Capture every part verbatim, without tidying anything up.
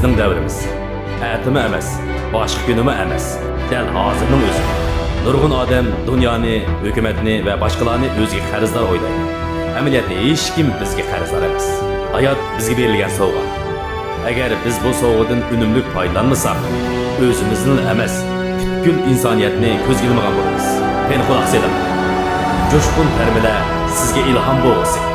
بىزنىڭ دەۋرىمىز. ئەتىمۇ ئەمەس، باشقا كۈنىمۇ ئەمەس. دەل ھازىرنىڭ ئۆزى. نۇرغۇن ئادەم دۇنيانى، ھۆكۈمەتنى ۋە باشقىلارنى ئۆزىگە قەرزدار ئويلايدۇ. ئەمەلىيەتتە ھېچكىم بىزگە قەرزدار ئەمەس. ھايات بىزگە بېرىلگەن سوۋغا. ئەگەر بىز بۇ سوۋغىدىن ئۈنۈملۈك پايدىلانمىساق، ئۆزىمىزنىلا ئەمەس، پۈتكۈل ئىنسانىيەتنى كۆزگە ئىلمىغان بولىمىز. قېنى، قۇلاق سېلىڭ. جۇشقۇن تەرمىلەر سىزگە ئىلھام بولغۇسى.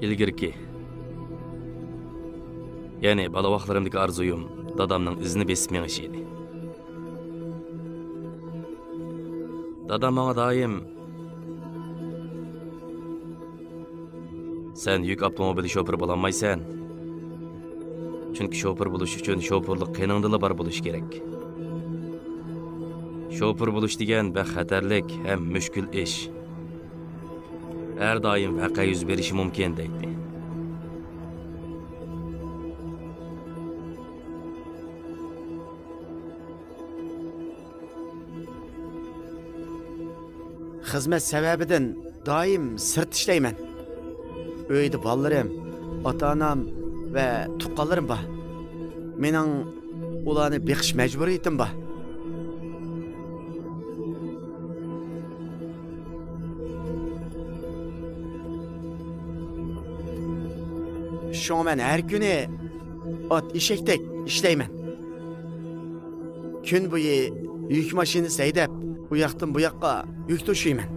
ئىلگىرىكى، يەنى بالا ۋاقىتلىرىمدىكى ئارزۇيۇم دادامنىڭ ئىزىنى بېسىپ مېڭىش ئىدى. دادام ماڭا دائىم، «سەن يۈك ئاپتوموبىلى شوپۇرى بولالمايسەن. چۈنكى شوپۇر بولۇش ئۈچۈن شوپۇرلۇق قېنىڭدىلا بار بولۇشى كېرەك. شوپۇر بولۇش دېگەن بەك خەتەرلىك ھەم مۈشكۈل ئىش. ھەر دائىم ۋەقە يۈز بېرىشى مۇمكىن» دەيتتى. خىزمەت سەۋەبىدىن دائىم سىرتتا ئىشلەيمەن. ئۆيدە بالىلىرىم، ئاتا-ئانام ۋە تۇغقانلىرىم بار. مېنىڭ ئۇلارنى بېقىش مەجبۇرىيىتىم بار. شۇڭا مەن ھەر كۈنى ئات ئېشەكتەك ئىشلەيمەن. كۈن بويى يۈك ماشىنىسى ھەيدەپ، ئۇ ياقتىن بۇ ياققا يۈك توشۇيمەن.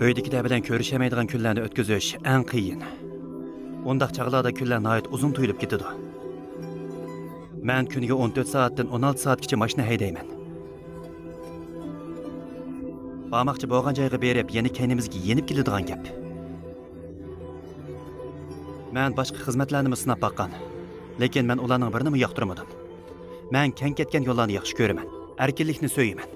ئۆيدىكىلەر بىلەن كۆرۈشەلمەيدىغان كۈنلەرنى ئۆتكۈزۈش ئەڭ قىيىن. ئۇنداق چاغلاردا كۈنلەر ناھايىتى ئۇزۇن تۇيۇلۇپ كېتىدۇ. مەن كۈنىگە ئون تۆت سائەتتىن ئون ئالتە سائەتكىچە ماشىنا ھەيدەيمەن. بارماقچى بولغان جايغا بېرىپ، يەنە كەينىمىزگە يېنىپ كېلىدىغان گەپ. مەن باشقا خىزمەتلەرنىمۇ سىناپ باققان، لېكىن مەن ئۇلارنىڭ بىرىنىمۇ ياقتۇرمىدىم. مەن كەڭ كەتكەن يوللارنى ياخشى كۆرىمەن، ئەركىنلىكنى سۆيىمەن.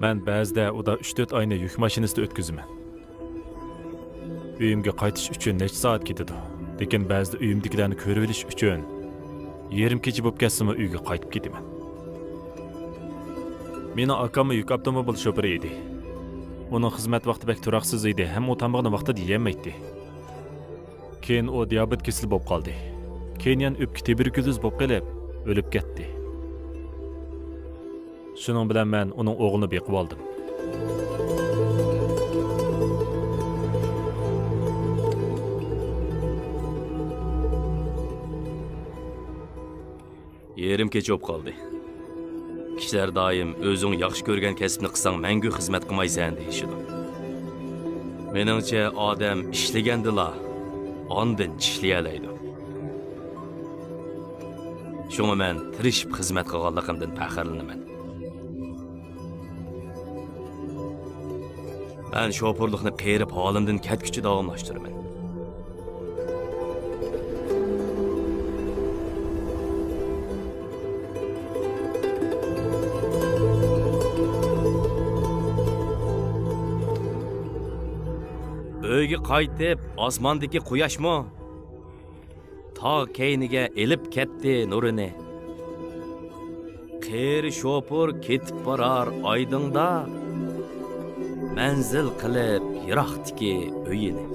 مەن بەزىدە ئۇدا ئۈچ تۆت ئاينى يۈك ماشىنىسىدا ئۆتكۈزىمەن. ئۆيۈمگە قايتىش ئۈچۈن نەچچە سائەت كېتىدۇ، لېكىن بەزىدە ئۆيۈمدىكىلەرنى كۆرۈۋېلىش ئۈچۈن يېرىم كېچە بولۇپ كەتسىمۇ ئۆيگە قايتىپ كېتىمەن. مېنىڭ ئاكاممۇ يۈك ئاپتوموبىل شوپۇرى ئىدى. ئۇنىڭ خىزمەت ۋاقتى بەك تۇراقسىز ئىدى ھەم ئۇ تامىقىنى ۋاقتىدا يېيەلمەيتتى. كېيىن ئۇ دىيابېت كېسىلى بولۇپ قالدى. كېيىن يەنە ئۆپكە تۇبېركۇليوز بولۇپ قېلىپ، ئۆلۈپ كەتتى. شۇنىڭ بىلەن مەن ئۇنىڭ ئوغلىنى بېقىۋالدىم. يېرىم كېچە بولۇپ قالدى. كىشىلەر دائىم «ئۆزۈڭ ياخشى كۆرگەن كەسىپنى قىلساڭ، مەڭگۈ خىزمەت قىلمايسەن» دېيىشىدۇ. مېنىڭچە، ئادەم ئىشلىگەندىلا ئاندىن چىشلىيەلەيدۇ. شۇڭا مەن تىرىشىپ خىزمەت قىلغانلىقىمدىن پەخىرلىنىمەن. مەن شوپۇرلۇقنى قېرىپ ھالىمدىن كەتكۈچە داۋاملاشتۇرىمەن. ئۆيگە قايتىپ، ئاسماندىكى قۇياشمۇ تاغ كەينىگە ئېلىپ كەتتى نۇرىنى. قېرى شوپۇر كېتىپ بارار ئايدىڭدا، مەنزىل قىلىپ يىراقتىكى ئۆيىنى.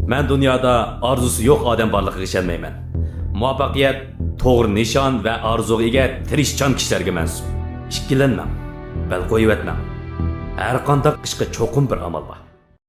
مەن دۇنيادا ئارزۇسى يوق ئادەم بارلىقىغا ئىشەنمەيمەن. مۇۋەپپەقىيەت توغرا نىشان ۋە ئارزۇغا ئىگە تىرىشچان كىشىلەرگە مەنسۇپ. ئىككىلەنمەڭ، بەل قويۇۋەتمەڭ. ھەرقانداق ئىشقا چوقۇم بىر ئامال بار.